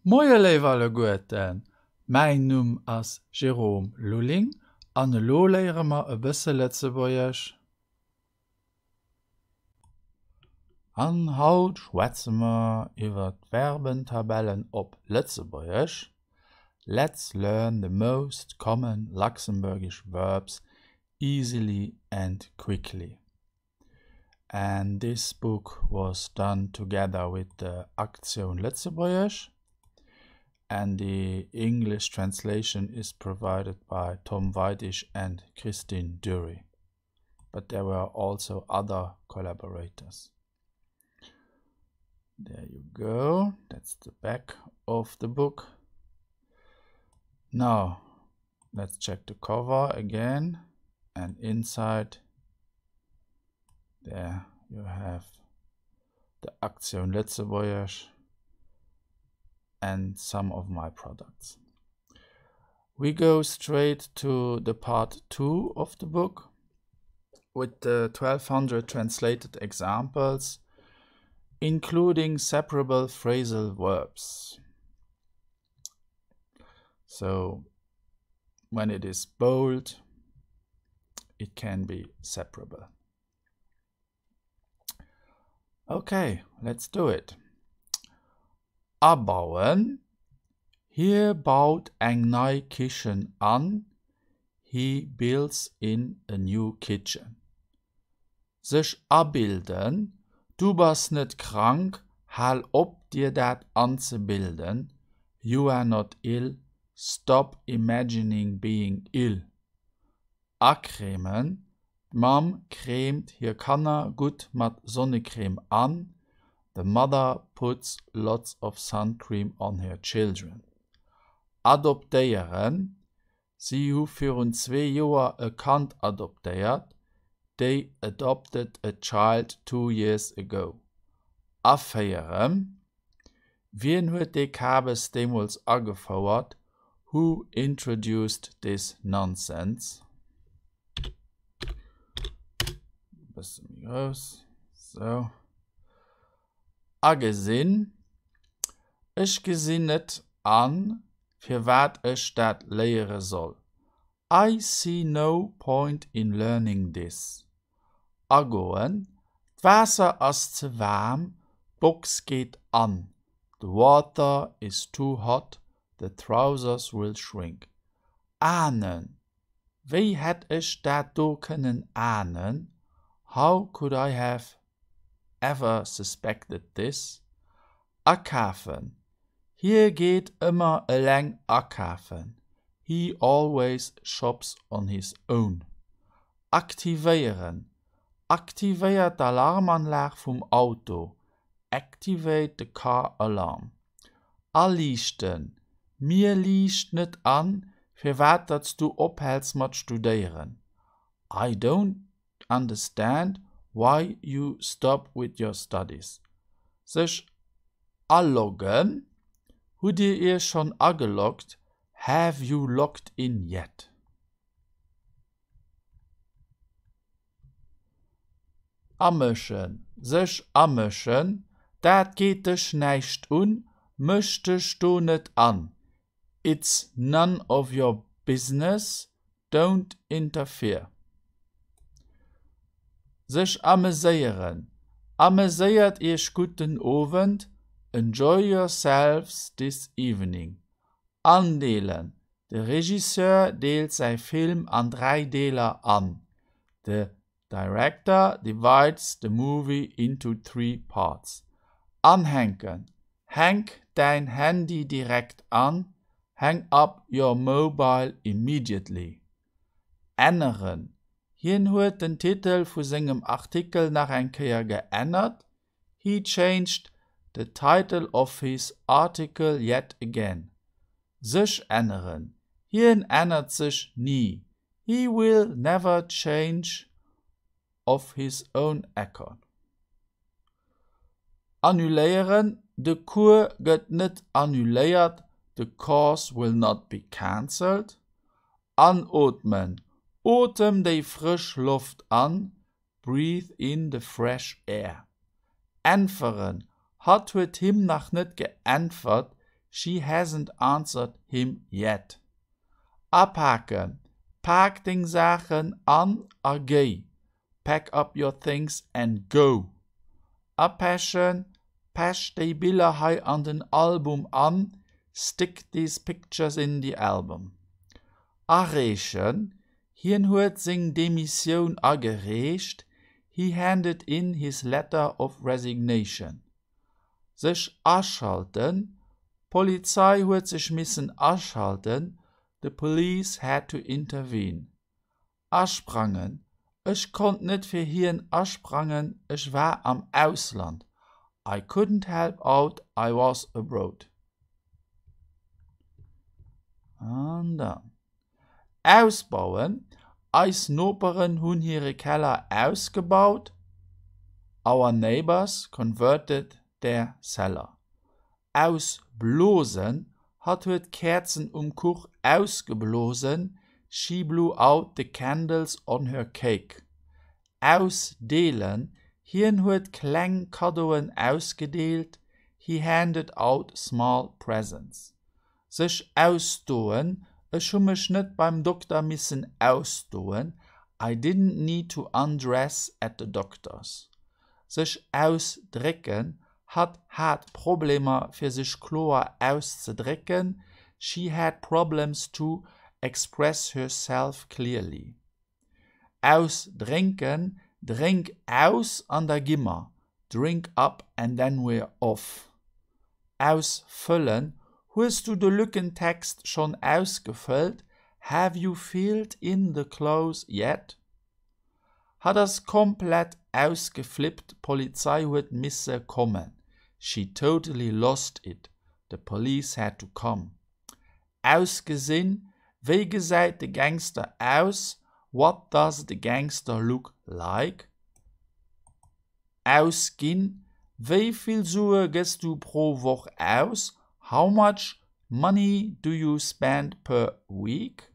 Moie léif alleguerten, mäin Numm ass Jérôme Lulling an elo léiere mer e bësse Lëtzebuergesch. An haut schwätze mer iwwer d'Verbentabellen op Lëtzebuergesch. Let's learn the most common Luxembourgish verbs easily and quickly. And this book was done together with the Aktioun Lëtzebuergesch and the English translation is provided by Tom Weidig and Christine Dury. But there were also other collaborators. There you go. That's the back of the book. Now, let's check the cover again. And inside, there you have the Aktioun Lëtzebuergesch and some of my products. We go straight to the part 2 of the book with the 1200 translated examples, including separable phrasal verbs. So when it is bold, it can be separable. Okay, let's do it. Abauen. Hie baut eng nei Kichen an. He builds in a new kitchen. Sech abilden, Du bass net krank, hal op dir dat anzebilden, You are not ill, stop imagining being ill. Acremen, D'Mamm cremt hir Kanner gutt mat Sonnecrème an, The mother puts lots of suncream on her children. Adoptéieren, Si hu virun zwee Joer e Kand adoptéiert, They adopted a child two years ago. Aféieren, Wien huet dee Kabes deemools agefouert, Who introduced this nonsense? E bësse méi grouss, sou. Agesinn, Ech gesinn net an, firwat ech dat léiere soll. I see no point in learning this. Agoen, D'Waasser ass ze waarm, d'Box geet an. The water is too hot, the trousers will shrink. Ahnen, Wéi hätt ech dat do kënnen ahnen? How could I have ever suspected this? Akafen, Hie geet ëmmer eleng akafen. He always shops on his own. Aktivéieren, Aktivéier d'Alarmanlag vum Auto. Activate the car alarm. Aliichten, Mir liicht net an, firwat datt s du ophäls mat studéieren. I don't understand why you stop with your studies. Sech aloggen, Hutt Dir Iech schonn ageloggt? Have you logged in yet? Amëschen, Sech amëschen, dat geet dech näischt un, mësch dech do net an. It's none of your business, don't interfere. Sech ameséieren, Ameséiert iech gutt den Owend, enjoy yourselves this evening. Andeelen, De Regisseur deelt säi Film an 3 Deeler an. The director divides the movie into three parts. Anhänken, Hänk däin Handy direkt an, Hang up your mobile immediately. Änneren, Hien huet den Titel vu sengem Artikel nach eng Kéier geännert, He changed the title of his article yet again. Sech änneren, Hien ännert sech ni, He will never change of his own accord. Annuléieren, De Cours gëtt net annuléiert, The course will not be cancelled. Anootmen, Otem déi frësch Loft an, Breathe in the fresh air. Äntweren, Hatt huet him nach net geäntwert. She hasn't answered him yet. Apaken, Pak deng Saachen an a géi! Pack up your things and go! Apechen, Pech déi Biller hei an den Album an, Stick these pictures in the album. Areechen, Hien huet seng Demissioun agereecht, He handed in his letter of resignation. Sech aschalten, D'Polizei huet sech missen aschalten, The police had to intervene. Asprangen, Ech konnt net fir hien asprangen, ech war am Ausland, I couldn't help out, I was abroad. An dann ausbauen, Eis Noperen hunn hire Keller ausgebaut, Our neighbours converted their cellar. Ausblosen, Hatt huet d'Käerzen um Kuch ausgeblosen, She blew out the candles on her cake. Ausdeelen, Hien huet kleng Kaddoen ausgedeelt, He handed out small presents. Sech ausdoen, Ech hu mech net beim Dokter missen ausdoen, I didn't need to undress at the doctor's. Sech ausdrécken, Hatt hat Problemer fir sech kloer auszedrécken, She had problems to express herself clearly. Ausdrénken, Drénk aus an da gi mer, Drink up and then we're off. Ausfëllen, Hues du de Lückentext schonn ausgefëllt? Have you filled in the clause yet? Hatt ass komplett ausgeflippt, d'Polizei huet misse kommen, She totally lost it, the police had to come. Ausgesinn, Wéi gesäit de Gangster aus? What does the gangster look like? Ausginn, Wéi vill Sue gëss du pro Woch aus? How much money do you spend per week?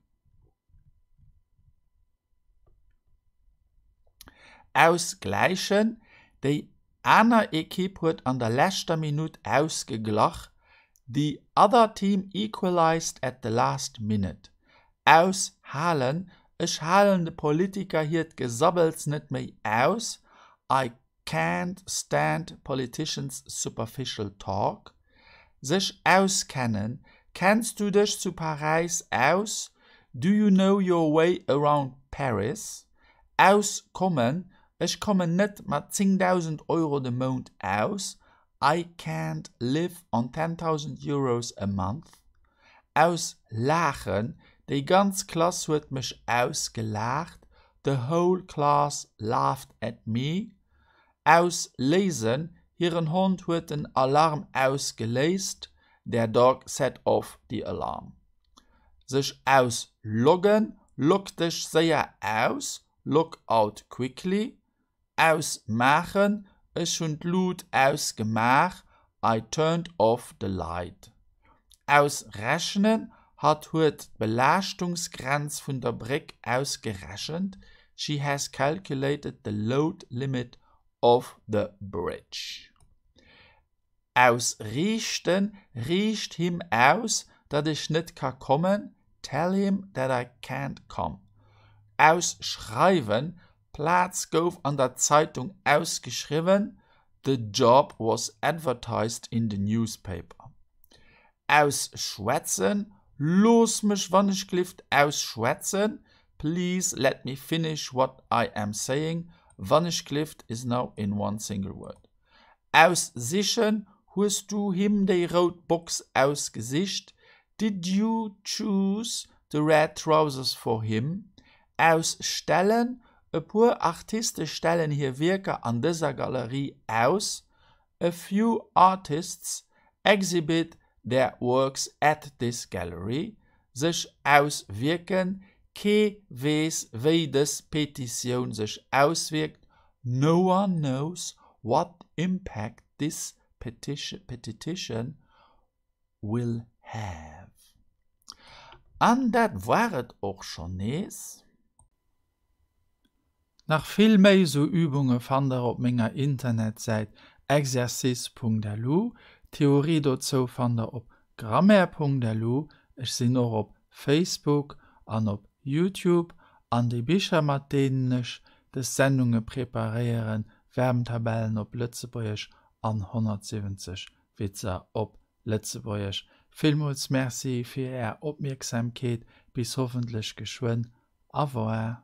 Ausgläichen, Déi aner Ekipp huet an der leschter Minutt ausgeglach, The other team equalised at the last minute. Aushalen, Ech halen de Politiker hiert Gesabbels net méi aus, I can't stand politicians' superficial talk. Sech auskennen, Kenns du dech zu Paräis aus? Do you know your way around Paris? Auskommen, Ech kommen net mat 10.000 Euro de Mount aus, I can't live on 10,000 euros a month. Auslaachen, Déi ganz Klass huet mech ausgelaacht, The whole class laughed at me. Ausléisen, Hiren Hond huet den Alarm ausgeléist, Their dog set off the alarm. Sech ausloggen, Log dech séier aus, Log out quickly. Ausmaachen, Ech hunn d'Lut ausgemaach, I turned off the light. Ausrechnen, Hatt huet d'Belaaschtungsgrenz vun der Bréck ausgerechent, She has calculated the load limit of the bridge. Ausriichten, Riicht him aus, datt ech net ka kommen, Tell him that I can't come. Ausschreiwen, D'Plaz gouf an der Zeitung ausgeschriwwen, The job was advertised in the newspaper. Ausschwätzen, Looss mech wannechglift ausschwätzen, Please let me finish what I am saying, wannechglift is now in one single word. Aussichen, Hues du him déi rout Box ausgesicht? Did you choose the red trousers for him? Ausstellen, E puer Artiste stellen hir Wierker an dëser Galerie aus. A few artists exhibit their works at this gallery. Sech auswierken, Kee weess, wéi dës Petitioun sech auswierkt, No one knows what impact this petition will have. An dat war et och schonn nees. Nach vill méi sou Übunge fannt der op menger Internetsäit exercice.lu. D'Theorie dozou fannt der op. Grammaire.lu, ech sinn och op Facebook an op Youtube an déi Bicher mat deenen ech des Sendunge preparéieren, Verbentabellen op Lëtzebuergesch an 170 Witzer op Lëtzebuergesch. Villmools Merci fir Är Opmierksamkeet, bis hoffentlech geschwënn. Au revoir.